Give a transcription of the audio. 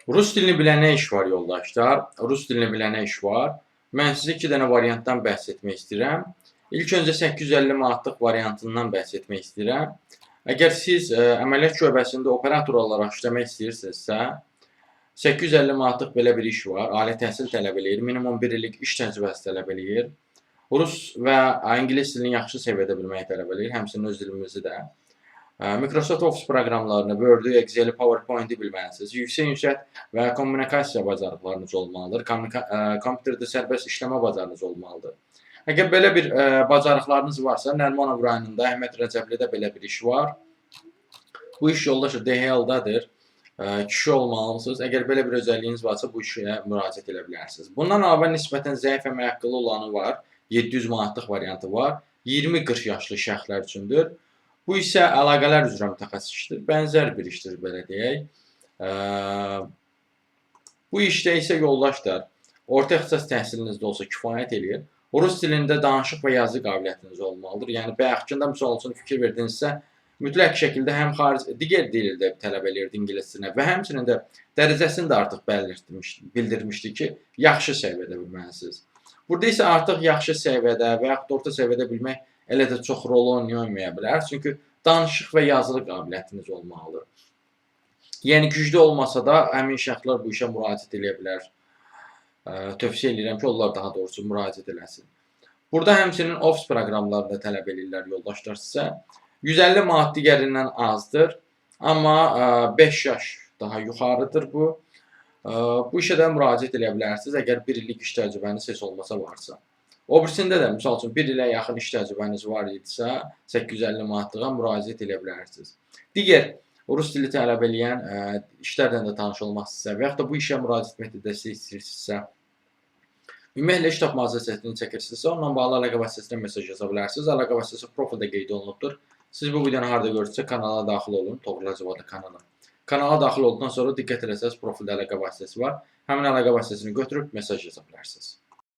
Rus dilini bilənə iş var yoldaşlar. Rus dilini bilənə iş var. Mən sizə 2 dənə variantdan bəhs etmək istəyirəm. İlk öncə 850 manatlıq variantından bəhs etmək istəyirəm. Əgər siz əməliyyat şöbəsində operator olaraq işləmək istəyirsinizsə, 850 manatlıq belə bir iş var. Ali təhsil tələb eləyir, minimum 1 illik iş təcrübəsi tələb eləyir. Rus və ingilis dilini yaxşı səviyyədə bilməyi tələb eləyir, həmçinin öz dilimizi də. Microsoft Office proqramlarını, Word-ü, Excel-i, PowerPoint-i bilməlisiniz. Yüksək ünsiyyət və kommunikasiya bacarıqlarınız olmalıdır. Kompüterdə sərbəst işləmə bacarığınız olmalıdır. Əgər belə bir bacarıqlarınız varsa, Nərimanov rayonunda Əhməd Rəcəblidə belə bir iş var. Bu iş yoldaşı DHL-dadır. Kişi olmalısınız. Əgər belə bir özəlliyiniz varsa, bu işə müraciət edə bilərsiniz. Bundan əlavə nisbətən zəif əmək haqqılı olanı var. 700 manatlıq variantı var. 20-40 yaşlı şəxslər üçündür. Bu isə əlaqələr üzrə mütəxəssis işdir. Bənzər bir işdir, belə deyək. Bu işdə isə yoldaşlar, orta ixtisas təhsiliniz də olsa kifayət eləyir. Rus dilində danışıq və yazı qabiliyyətiniz olmalıdır. Yəni bayaqkında misal üçün fikir verdinizsə, mütləq şəkildə həm xarici digər dildə tələb eləyirdi ingilis dilinə və həmçinin də dərəcəsini də artıq bildirmişdi ki, yaxşı səviyyədə bilməlisiniz. Burada isə artıq yaxşı səviyyədə və yaxud orta səviyyədə bilmək elə də çox rol oynaya bilər. Çünki danışıq və yazılı qabiliyyətiniz olmalıdır. Yəni güclü olmasa da həmin şəxslər bu işə müraciət eləyə bilər. Tövsiyə eləyirəm ki, onlar daha doğrusu müraciət eləsin. Burada həmçinin Office proqramlarını da tələb eləyirlər yoldaşlar sizə. 150 manat digərindən azdır, amma 5 yaş daha yuxarıdır bu. Bu işə də müraciət eləyə bilərsiniz, əgər 1 illik iş təcrübəniz heç olmasa varsa. O birisində də, misal üçün, 1 ilə yaxın iş təcrübəniz var idisə, 850 manatlığa müraciət eləyə bilərsiniz. Digər rus dili tələb eləyən işlərlə də tanış olmaq istəyirsə və yaxud da bu işə müraciət etməkdə dəstək istəyirsinizsə, ümumiyyətlə iş tapmaqda çətinlik çəkirsinizsə, onunla bağlı əlaqə vasitəsinə mesaj yaza bilərsiniz. Əlaqə vasitəsi profildə qeyd olunubdur. Siz bu videonu harada görürsünüzsə, kanala daxil olun, Toğrul Hacıvadı kanala. Kanala daxil olduqdan sonra diqqət eləsəniz, profildə əlaqə vasitəsi var. Həmin əlaqə vasitəsini götürüb mesaj yaza bilərsiniz.